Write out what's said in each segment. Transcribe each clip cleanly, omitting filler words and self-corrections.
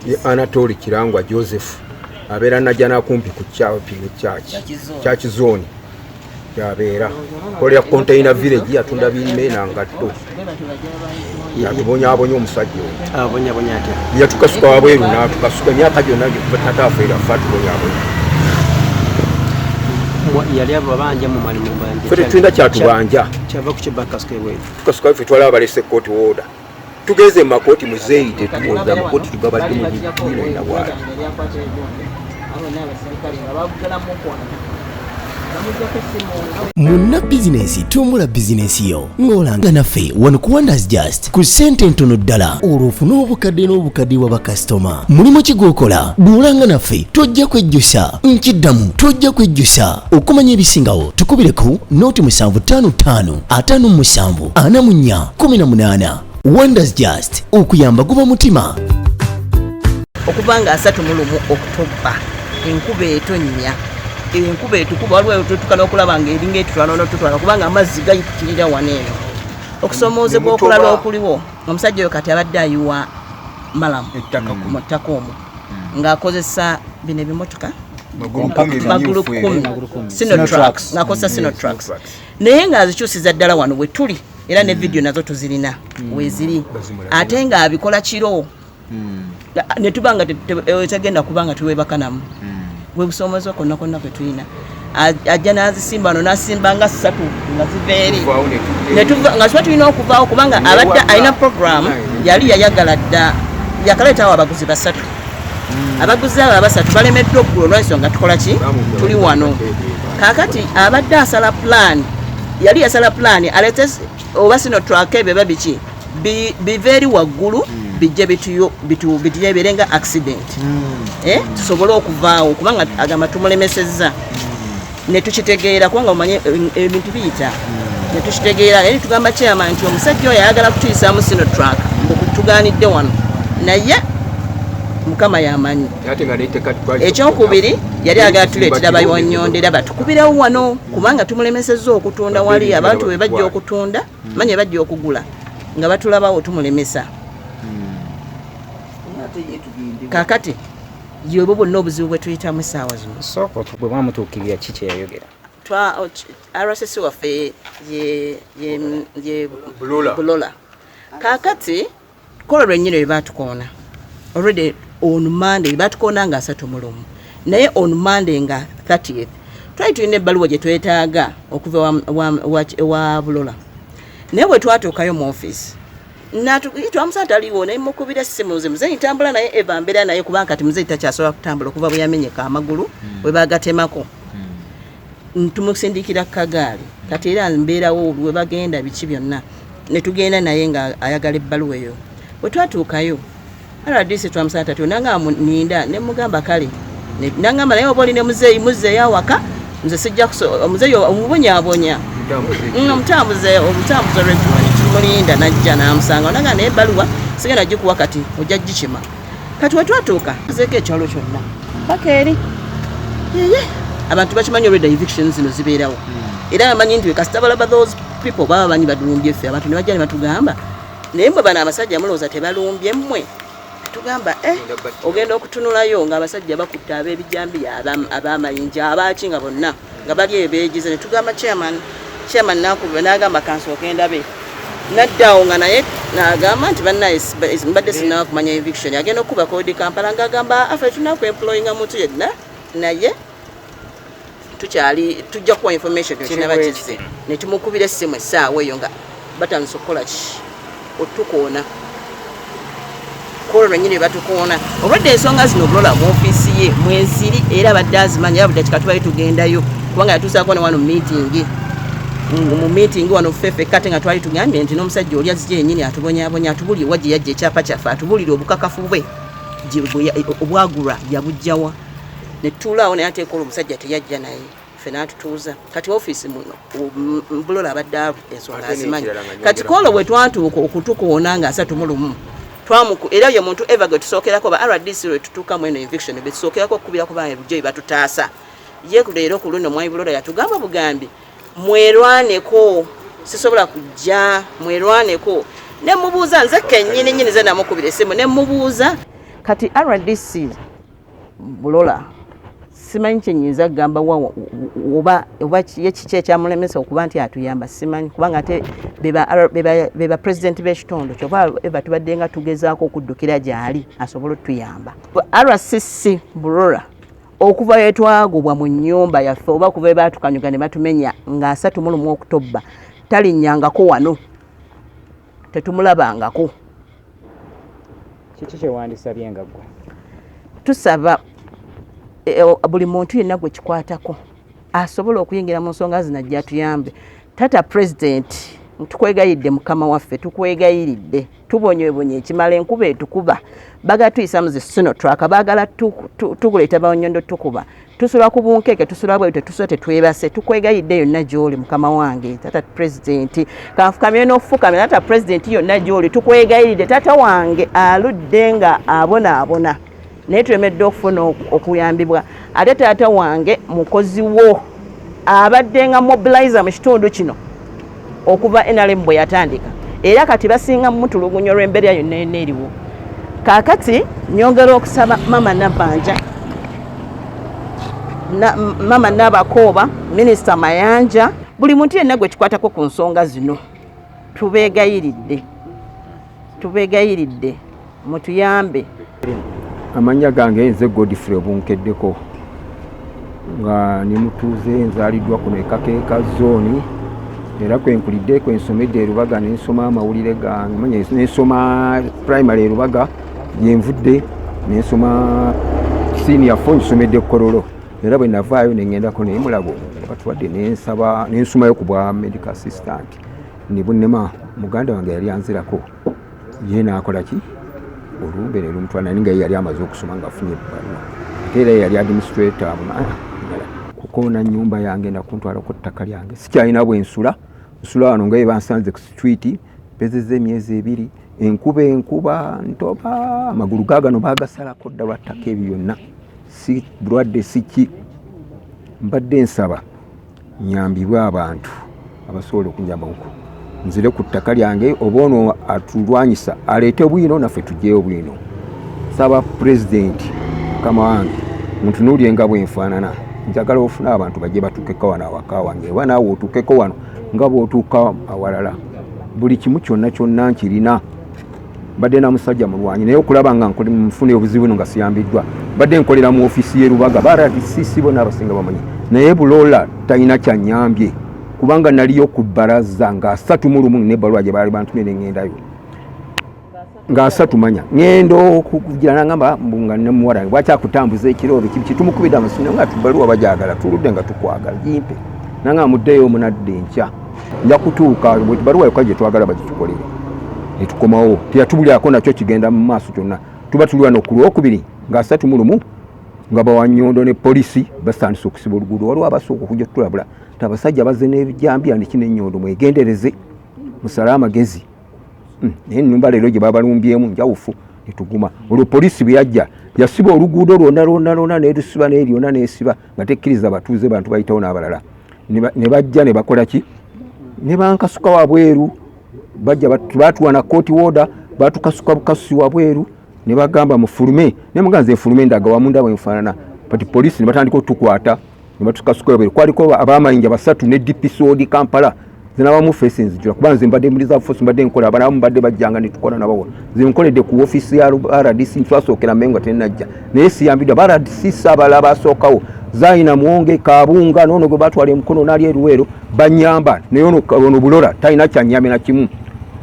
Ye Anatoli Kirangwa Joseph abeera Najjanakumpi ku kyaki kyaki zone yabeera kolera container village, atunda birime na ngatto. Yatubonyabonya omusajja oyo. Abonyabonya atya? Yatukasuka wabweru n'atukasuka emyaka gyonna tata afeera ffe atubonyabonya. Yali ababanja mu mwali mubanja? Ffe tetulina kyatubanja. Kyava ku kibakasuka ebweru? Tukasuka ffe twalaba balese court order. Tugeze mu makooti, muzeeyi tetuwoza amakooti tugabadde mu bino bwali. Munna bizinensi, tumbula bizinensi yo ng'olanga naffe wano ku Wonders Just ku ssente ntono ddala, olwo ofune obukadde n'obukadde bwa bakasitoma. Mulimu ki gw'okola? Bw'olanga naffe tojja kwejjusa. Nkiddamu, tojja kwejjusa. Okumanya ebisingawo tukubireko 0755 57 44 18. Wonders Just, okuyamba guba mutima. Okuva nga 31 Okutoba, enkuba etonnya, enkuba etukuba, waliwo tutuuka n'okulaba nga eringa etutwala n'otutwala kubanga amazzi gayitirira wano eno. Okusomoozebwa okulala okuliwo, omusajja oyo kati abadde ayiwa murram mu ttaka omwo ng'akozesa bino ebimotoka magulu 10, Sinotruk, ng'akozesa Sinotruk, naye ng'azikyusiza ddala wano we tuli, era ne vidiyo nazo tuzirina weeziri, ate ng'abikola kiro ne tuba nga tegenda kuba nga tuwebaka namu. Bwe busoomoza konna konna kwe tulina. Ajja n'azisimba wano, n'asimba nga ssatu nga ziva eri, nga tuba tulina okuvaawo kubanga abadde alina program yali yayagala dda, yakaleetawo abaguzi basatu. Abaguzi abo abasatu balemeddwa okugula olw'ensonga tukola ki? Tuli wano. Kaakati abadde asala plan, yali yasala plan aleete oba Sinotruk ebyo ba biki bive eri waggulu bijje bituyebeere nga accident, tusobole okuvaawo kubanga agamba tumulemesezza. Ne tukitegeera kubanga omanye ebintu biyita, ne tukitegeera, naye tugamba chairman nti omusajja oyo ayagala kutuyisaamu Sinotruk okutugaanidde wano, naye Mukama yamanyi. Ekyokubiri, yali ayagala tuleetera bayiwanyondera batukubirewo wano kubanga tumulemesezza okutunda wali. Abantu bwe bajja okutunda, manye bajja okugula nga batulabawo, tumulemesa. Kakati yebwo bwonna obuzibu bwe tuyitamu essaawa zino. Sooka bwe mwamutuukirira, ki kyeyayogera? RCC waffe ye Bulola. Kakati kola lwennyini bwe batukoona already on Monday, batukoona nga 31, naye on Monday nga 30th twali tulina ebbaluwa gye twetaaga okuva ewa Bulola, naye bwe twatuukayo mu office twamusanga taliwo. Naye mukubira essimu, nze muzeeyi ntambula naye, eva mbeera naye, kubanga kati muzeeyi takyasobola kutambula okuva bwe yamenyeka amagulu bwe bagatemako. Tumusindikira kagaali kati, era mbeerawo we bagenda biki byonna, ne tugenda naye nga ayagala ebbaluwa eyo. Bwe twatuukayo, RDC twamusanga tati nanga ninda, ne mugamba kale, nangamba naye oba oli ne muzeeyi, muzeeyi awaka, nze sijja omuzeeyi omubonyaabonya, omutambuze omutambuze regular. Tumulinda najja n'amusanga, nanga naye ebbaluwa sigenda gikuwa kati, ojja gikima. Kati wetwatuuka zeeko ekyalo kyonna paka eri yeye, abantu bakimanyi already eviction zino zibeerawo, era bamanyi nti kasita balaba those people baba banyi badulumbye ffe. Abantu ne bajja ne batugamba, "Naye mmwe bano abasajja mulowooza tebalumbye mmwe?" Tugamba, "Eh." Ogenda okutunulayo ng'abasajja bakutte ab'ebijambiya, ab'amayinja, abaaki, nga bonna nga bali ebeegize. Ne tugamba chairman, chairman nakuba n'agamba kansooke ndabe. Naddaawo nga naye n'agamba nti bannaye mbadde sinaba kumanya eviction. Agenda okukuba kodi Kampala ng'agamba afe tulina kwemployinga muntu yenna, naye tukyali tujja kuwa information ekinaba kizze. Ne tumukubira essimu essaawa eyo nga batandise okukola ki? Otukoona kolo lwennyini batukoona. Olwadde ensonga zino Obulola mu ofiisi ye mweziri, era abadde azimanyi, era buli dakika tubayo tugendayo kubanga yatuusaako ne wano meeting, mu meeting wano ffe ffekka, ate nga twali tugambye nti n'omusajja oli azije yennyini atubonyabonya, atubulire wa gye yajja ekyapa kyaffe, atubulire obukakafu bwe obwagulwa yabujjawa. Ne tutuulaawo naye, ate kola omusajja teyajja, naye ffe n'atutuuza. Kati ofiisi muno Bulola abadde ensonga azimanyi. Kati koolo bwe twatuuka okutukoona nga 31 twamuku, era ye muntu eva gwe tusookerako ba RDC lwe tutuukamu eno eviction be tusookerako okukubira kubanga bulijjo bye batutaasa. Ye leero ku luno mwami Bulola yatugamba bugambi, "Mwerwaneko, sisobola kujja, mwerwaneko." Ne mubuuza nze kennyini nnyini, ze namukubira essimu ne mubuuza. Kati RDC Bulola simanyi kyenyinza kugamba oba ye kiki ekyamulemesa okuba nti atuyamba, simanyi, kubanga ate beba pulezidenti b'ekitundu, kyova eva tubadde nga tugezaako okuddukira gy'ali asobole otuyamba. RCC Bulola okuva wetwagobwa mu nnyumba yaffe oba okuva webatukanyuga ne batumenya nga 31 Okutobba, talinnyangako wano, tetumulabangako. Kiki kyewandisabye nga ggwe? Tusaba buli muntu yenna gwe kikwatako asobola okuyingira mu nsonga zino ajja atuyambe. Tata pulezidenti, tukwegayiridde, mukama waffe, tukwegayiridde, tubonyeebonye ekimala. Enkuba etukuba, bagala tuyisa mu zi Sinotruk, baagala tukuleeta banyondo tukuba, tusula ku bunkeeke, tusula bweru, tetusula, tetwebase. Tukwegayidde yonna gy'oli, mukama wange tata pulezidenti, kanfukamire n'okufukamira. Tata pulezidenti, yonna gy'oli tukwegayiridde. Tata wange aludde nga abonaabona naye tulemedde okufuna okuyambibwa. Ate taata wange mukozi wo, abadde nga mobilizer mu kitundu kino okuva NRM bwe yatandika, era kati basinga mutulugunya olw'embeera yonna yonna eriwo kaakati. Nyongera okusaba mama Nabbanja na, mama Nabakooba, Minisita Mayanja, buli muntu yenna gwe kikwatako ku nsonga zino, tubeegayiridde, tubeegayiridde, mutuyambe. Amannya gange nze Godfrey Obunkeddeko, nga ni mutuuze, nzaaliddwa kuno ekakeeka zooni, era kwenkulidde, kwensomedde erubaga, nensoma amawulire gange manya, nensoma primary erubaga gyenvudde, nensoma senior four nsomedde Kololo, era bwe navaayo neŋŋendako naye Mulago batuwadde, nensaba nensomayo ku bwa medical assistant ne bunnema. Muganda wange yali anzirako ye naakola ki, olumbe ne lumutwala, naye nga ye yali amaze okusoma ng'afunye ebbaluwa, ate era ye yali administrator kukoona nnyumba yange nakuntwalako ttaka lyange. Sikyalina bwensula, nsula wano nga bansanze ku street, mpezezza emyezi 2, enkuba enkuba ntoba, amagulu gaagano baagasalako dda lwa ttaka. Ebyo byonna si bulwadde si ki. Mbadde nsaba nyambibwe abantu abasobola okunyamba nku nzire ku ttaka lyange, oba ono atulwanyisa aleete bwino naffe tugyeyo bwino. Saba pulezidenti, mukama wange, muntunuulye nga bwenfaanana, njagala ofune abantu bajje batuukeko wano awaka wange, oba naawe otuukeko wano nga bw'otuuka awalala. Buli kimu kyonna kyonna nkirina. Mbadde na musajja mulwanyi, naye okulaba nga nfuna obuzibu no nga siyambiddwa. Mbadde nkolera mu ofiisi y'e Rubaga, ba RDC bonna abasinga bamanyi, naye Bulola talina kyanyambye, kubanga naliyo ku bbalaza nga 31 nebbaluwa gye baali bantumye neŋŋendayo nga 30, manya ŋŋenda okugira nangamba mbu nga nemuwala bwaki akutambuza ekiro biki kitumukubidde amasimu nga tubaluwa bajagala, tuludde nga tukwagala, gimpe. Nanga muddeyo omunadde enkya, nja kutuuka, baluwa yokka gye twagala bagitukolere netukomawo. Teyatubulyako nakyo kigenda mu maaso kyonna. Tuba tuli wano ku Lwokubiri nga 31, nga bawanyondo ne polisi batandise okusiba oluguudo. Waliwo abasooka okujja tutulabula ti abasajja bazze n'ebijambiya neki n'ennyondo, mwegendereze, musale amagezi. Naye ennyumba leero gye babalumbyemu njawufu, netuguma. Olwo polisi bwe yajja yasiba oluguudo lwonna lwonna lwonna, nerusiba neryonna nesiba nga tekkiriza batuuze bantu bayitawo n'abalala. Ne bajja ne bakola ki, ne bankasuka wabweru. Bajja batuwa na court order, batukasuka bukasusi wabweru ne bagamba mufulume, ne muganze nze nfulume ndaga wamunda bwenfaanana. But polisi ne batandika otukwata ne batukasuka wabweru. Kwaliko abamayinja basatu ne DPC Old Kampala zinabamu face nzijula, kuba nze mbadde mu reserve force, mbadde nkola, abalamu mbadde bajjanga ne tukola nabo. Nze nkoledde ku office ya RDC, twasookera Mengo tenajja, naye siyambiddwa. Ba RDC abalala basookawo, Zaina Mwonge, Kabunga nono gwe batwala emukono nali eruweero, banyamba, naye ono Bulola talina kyanyamye na kimu.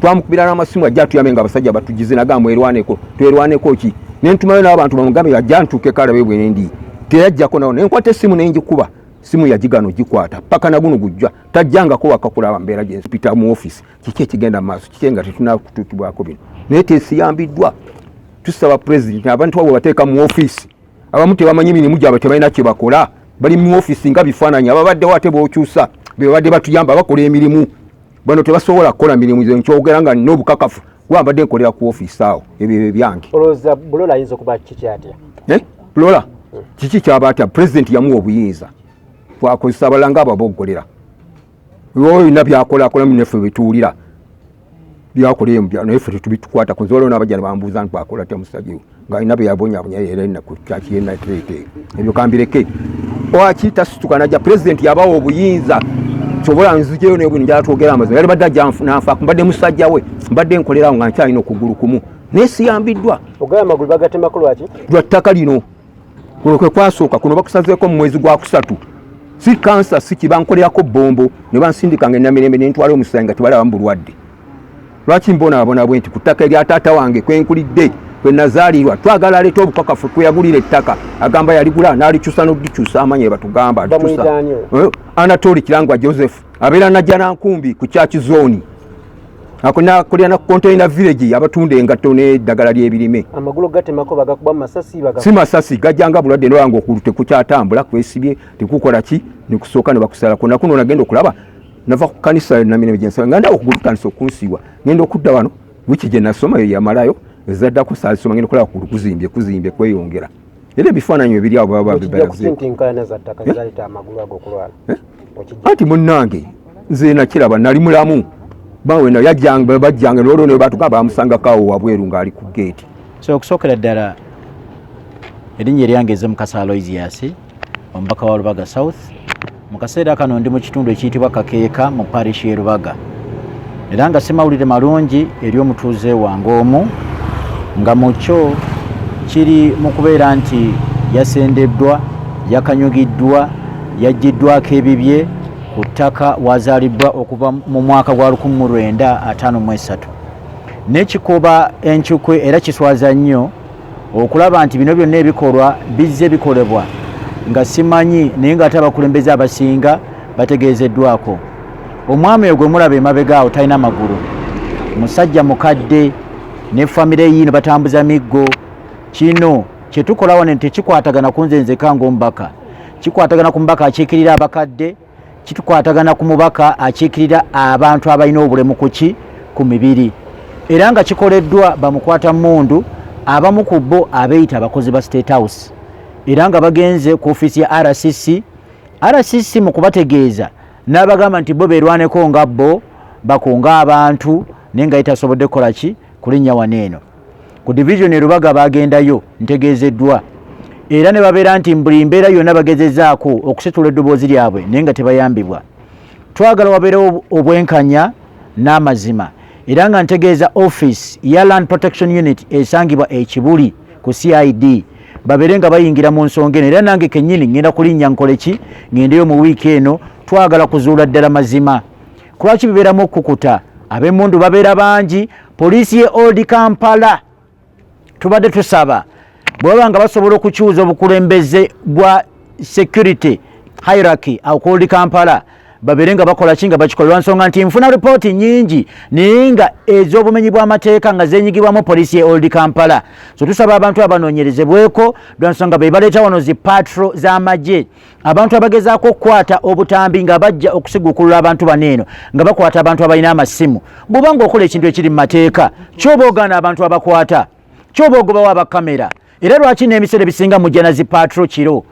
Twamukubira n'amasimu ajja atuyambe nga abasajja batugize, nagamba mwerwaneko. Twerwaneko ki? Nentumayo n'abantu bamugambe ajja ntuukeko alabe bwendi, teyajjako nawo. Nenkwata essimu nenjikuba, simu yagigano gikwata paka naguno gujja, tajjangako waka kulaba mbeera gyempita mu office, kiki ekigenda mu maaso, kiki nga tetunakutuukibwako bino, naye tesiyambiddwa. Tusaba president, abantu abo bateeka mu office, abamu tebamanyi mirimu gyabwe, tebalina kye bakola, bali mu office nga bifaananyi. Ababaddewo ate bookyusa be babadde batuyamba bakola emirimu, bano tebasobola kukola mirimu. Ze nkyogera nga nina obukakafu, kuba mbadde nkolera ku ofiisi awo, ebyo ebyo byange. Olowooza Bulola ayinza okuba kiki atya? Eh? Bulola kiki kyaba atya? Pulezidenti yamuwa obuyinza bwakozesa abalala nga ababoggolera, olina byakolakola neffe bwetuwulira. Byakola eyo naye ffe tetubitukwata ku. Nze waliwo n'abajja ne bambuuza nti akola atya musajja ng'alina bye yabonyabonya era ennaku kyaki yenateete ebyo kambireke. Waki tasituka najja? Pulezidenti yabawa obuyinza. Kyobola nzijeyo nebwino, njala twogera amazima. Yali badde ajja nanfa, mbadde musajja we, mbadde nkolerawo nga nkyalina okugulu kumu, naye siyambiddwa. Ogaba amagulu bagatemako lwaki? Lwa ttaka lino. Kuno kwe kwasooka, kuno bakusazeeko mu mwezi gwa kusatu. Si kansa, si kibankolerako bombo ne bansindika nga enamirembe nentwala omusaayi nga tebalaba mu bulwadde. Lwaki mbonaabona bwe nti ku ttaka erya taata wange kwenkulidde, kwe nazaalirwa? Twagala aleeta obukakafu kweyagulira ettaka. Agamba yaligula n'alikyusa n'odikyusa amanya batugamba. Anatoli Kirangwa Joseph, abeera Najjanankumbi ku Church Zone, akolera na Container Village, abatunda engatto n'eddagala ly'ebirime. Amagulu gatemako bagakuba masasi? Si masasi, gajjanga bulwadde nolanga okugulu tekukyatambula, kwesibye, tekukola ki, nekusooka ne bakusalako. Nakuno nagenda okulaba nava ku kanisa Namirembe gyensaba nga ndaba okugulu kutandisa okunsiiwa. Ngenda okudda wano, wiiki gye nasoma yo yamalayo, ezaddako saazisoma. Ngenda okulaba kugulu kuzimbye, kuzimbye, kweyongera, era ebifaananyi ebiri awo baba bibalazeeko. Anti munnange nze nakiraba, nali mulamu bawe yajjanga bajjanga nolwo ne batuga bamusangako awo wabweru ng'ali ku geeti. So okusookera ddala, erinnya eryange eze Mukasa Aloysius, omubaka wa Lubaga South. Mu kaseera kano ndi mu kitundu ekiyitibwa Kakeeka mu parish y'e Lubaga, era nga si mawulire malungi eri omutuuze wange omu, nga mu kyo kiri mu kubeera nti yasendeddwa, yakanyugiddwa, yaggiddwako ebibye ku ttaka wazaalibbwa okuva mu mwaka gwa 1953 n'ekikoba encukwe. Era kiswaza nnyo okulaba nti bino byonna ebikolwa bizze bikolebwa nga simanyi, naye ng'ate abakulembeze abasinga bategeezeddwako. Omwami oyo gwe mulaba emabega awo talina magulu, musajja mukadde, ne famire yiino batambuza miggo. Kino kyetukola wano tekikwatagana ku nze nzeka ng'omubaka, kikwatagana ku mubaka akiikirira abakadde, kitukwatagana ku mubaka akiikirira abantu abalina obulemu kuki ku mibiri, era nga kikoleddwa bamukwata mundu abamu ku bo abeeyita abakozi ba State House, era nga bagenze ku ofiisi ya RCC. RCC mu kubategeeza n'abagamba nti bo beerwaneko nga bo bakunga abantu, naye nga yitasobodde kukola ki kulinnya wano eno ku division e Lubaga. Bagendayo ntegeezeddwa, era ne babeera nti buli mbeera yonna bagezezaako okusitula eddoboozi lyabwe, naye nga tebayambibwa. Twagala wabeerewo obwenkanya n'amazima, era nga ntegeeza office ya Land Protection Unit esangibwa ekibuli ku CID babeere nga bayingira mu nsonga eno. Era nange kennyini ngenda kulinnya nkole ki, ngendeyo mu wiiki eno. Twagala kuzuula ddala mazima kulwaki bibeeramu okukukuta, ab'emmundu babeera bangi. Poliisi ye Old Kampala tubadde tusaba bwe baba nga basobola okukyuza obukulembeze bwa security hierarchy awo ku Old Kampala, babeere nga bakola ki nga bakikola, lwansonga nti nfuna ripooti nyingi naye nga ez'obumenyi bw'amateeka nga zenyigibwamu poliisi ye Old Kampala. So tusaba abantu abanoonyerezebweko, lwansonga be baleeta wano zi patrol z'amagye, abantu abagezaako okukwata obutambi nga bajja okusigukulula abantu bano eno, nga bakwata abantu abalina amasimu. Bw'oba ng'okola ekintu ekiri mu mateeka, kyoba ogaana abantu abakwata, kyoba ogobawo abakamera, era lwaki n'ebiseera ebisinga mujja na zi patrol kiro?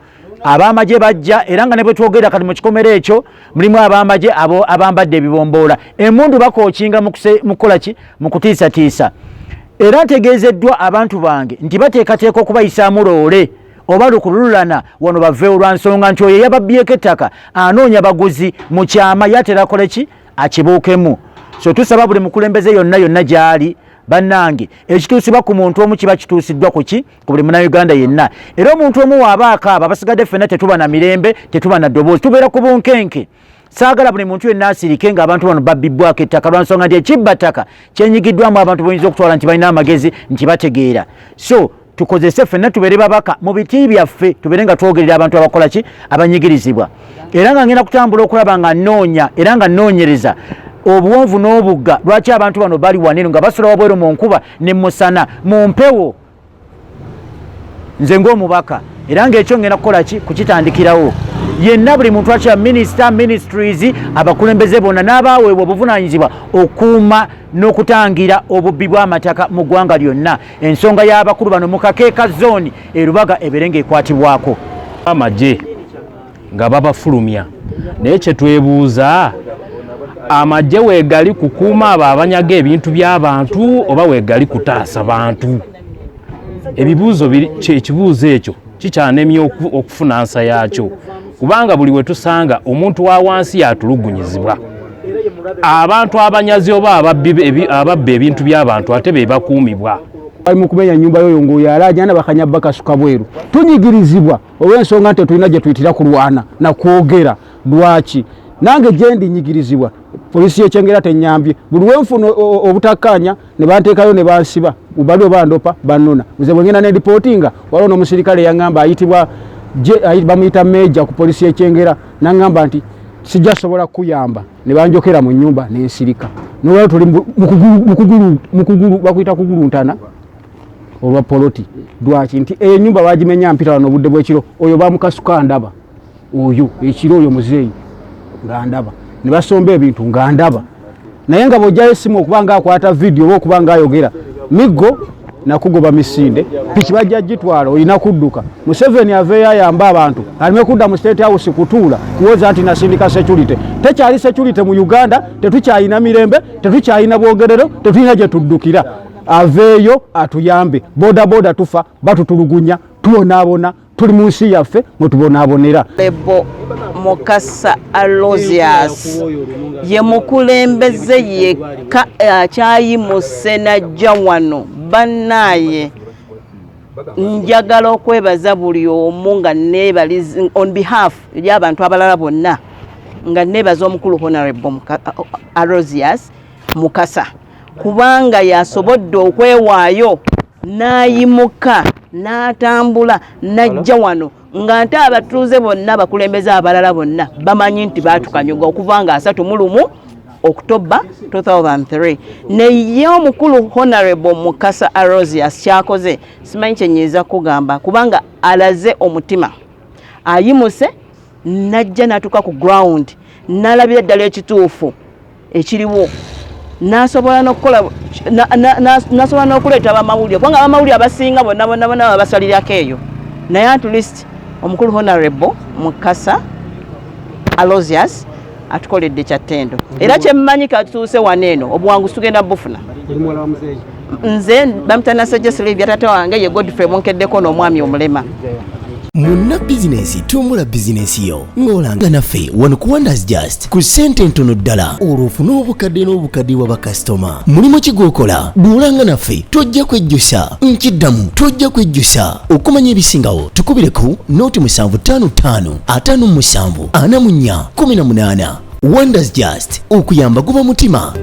Ab'amagye bajja, era nga ne bwe twogera kati mu kikomero ekyo mulimu ab'amagye abo abambadde ebibomboola, emundu, bakookinga mu kukola ki, mu kutiisatiisa. Era ntegeezeddwa abantu bange nti bateekateeka okubayisaamu loole oba lukululana wano baveewo, lwa nsonga nti oyo eyababbyeko ettaka anoonya baguzi mu kyama, yatera akole ki, akibuukemu. So tusaba buli mukulembeze yonna yonna gy'ali, bannange, ekituusibwa ku muntu omu kiba kituusiddwa ku ki, ku buli munauganda yenna. Era omuntu omu waaba akaaba, abasigadde ffenna tetuba na mirembe, tetuba na ddoboozi, tubeera ku bunkenke. Saagala buli muntu yenna asirike ng'abantu bano babbibbwako ettaka, lwa nsonga nti ekibba ttaka kyenyigiddwamu abantu boyinza okutwala nti balina amagezi, nti bategeera. So tukozese ffenna, tubeere babaka mu biti byaffe, tubeere nga twogerera abantu abakola ki, abanyigirizibwa. Era nga ngenda kutambula okulaba nga nnoonya era nga nnoonyereza obuwonvu n'obugga lwaki abantu bano bali waneno nga basula wabweru mu nkuba ne musana, mu mpewo. Nze ng'omubaka, era ng'ekyo ngenda kukola ki, kukitandikirawo. Yenna buli muntu akya minisita, ministries, abakulembeze bonna n'abaaweebwa obuvunaanyizibwa okukuuma n'okutangira obubbi bw'amataka mu ggwanga lyonna, ensonga y'abakulu bano mu Kakeeka Zone e Rubaga ebeere ng'ekwatibwako. Amagye nga babafulumya, naye kyetwebuuza, Amagye weegali kukuuma abo abanyaga ebintu by'abantu oba weegali kutaasa bantu? Ebibuuzo ekibuuzo ekyo kikyanemye okufuna nsa yaakyo, kubanga buli we tusanga omuntu wa wansi yatulugunyizibwa. Abantu abanyazi oba ababba ebintu by'abantu ate be bakuumibwa. Bali mu kumenya nnyumba y'oyo ng'oyo alaajana bakanya bakasuka bweru. Tunyigirizibwa olw'ensonga nti tetulina gye tuyitira kulwana na kwogera. Lwaki? Nange gye ndi nyigirizibwa, poliisi y'e Kyengera tennyambye. Buli lwe nfuna obutakkaanya ne banteekayo ne bansiba, bali oba ndopa bannona. Nze bwe ngenda ne ripootinga, waliwo n'omusirikale yaŋŋamba ayitibwa bamuyita meeja ku poliisi y'e Kyengera, n'aŋŋamba nti sijja sobola kukuyamba, ne banjokera mu nnyumba ne nsirika. N'olwaleero tuli mu kugulu, bakuyita kuguluntana olwa poloti. Lwaki? Nti eyo ennyumba bagimenya mpita wano obudde bw'ekiro, oyo bamukasuka ndaba, oyo ekiro oyo muzeeyi nga ndaba, ne basomba ebintu nga ndaba. Naye nga bw'ojjayo essimu okuba nga akwata vidiyo oba okuba nga ayogera, miggo nakugoba misinde, piki bajja gitwala, olina kudduka. Museveni aveeyo ayambe abantu, aleme kudda mu State House kutuula kuwoza nti nasindika security. Tekyali security mu Uganda, tetukyalina mirembe, tetukyalina bwogerero, tetulina gye tuddukira. Aveeyo atuyambe. Bodaboda tufa, batutulugunya, tubonaabona, tuli mu nsi yaffe mwe tubonaabonera. Lebo Mukasa Aloysius ye mukulembeze yekka akyayimuse najja wano. Bannaaye, njagala okwebaza buli omu nga neebaliza on behalf y'abantu abalala bonna, nga neebaza omukulu Honorable Aloysius Mukasa, kubanga yasobodde okwewaayo n'ayimuka n'atambula n'ajja wano, nga nte abatuuze bonna, abakulembeze abalala bonna bamanyi nti baatukanyuga okuva nga 31 October 2003. Naye omukulu Honorable Mukasa Aloysius kyakoze simanyi kyenyinza kugamba, kubanga alaze omutima, ayimuse najja n'atuuka ku ground n'alabira ddala ekituufu ekiriwo, n'asobola n'okukola n'asobola n'okuleeta abamawulire, kubanga abamawulire abasinga bonna bonna bonna babasalirako eyo. Naye at least omukulu Honorable Mukasa Aloysius atukoledde kyattendo, era kyemmanyi katuuse wano eno obuwanguzi tugenda bufuna. Nze bamutanasajja Silivia, tata wange ye Godfrey Bunkeddeko n'omwami omulema. Munna bizinensi, tumbula bizinensi yo ng'olanga naffe wano ku Wonders Just ku ssente entono ddala, olwo ofune obukadde n'obukadde bwa bakasitoma. Mulimu ki gw'okola? Bw'olanga naffe tojja kwejjusa. Nkiddamu, tojja kwejjusa. Okumanya ebisingawo tukubire ku 0755 57 44 18. Wonders Just, okuyamba guba mutima.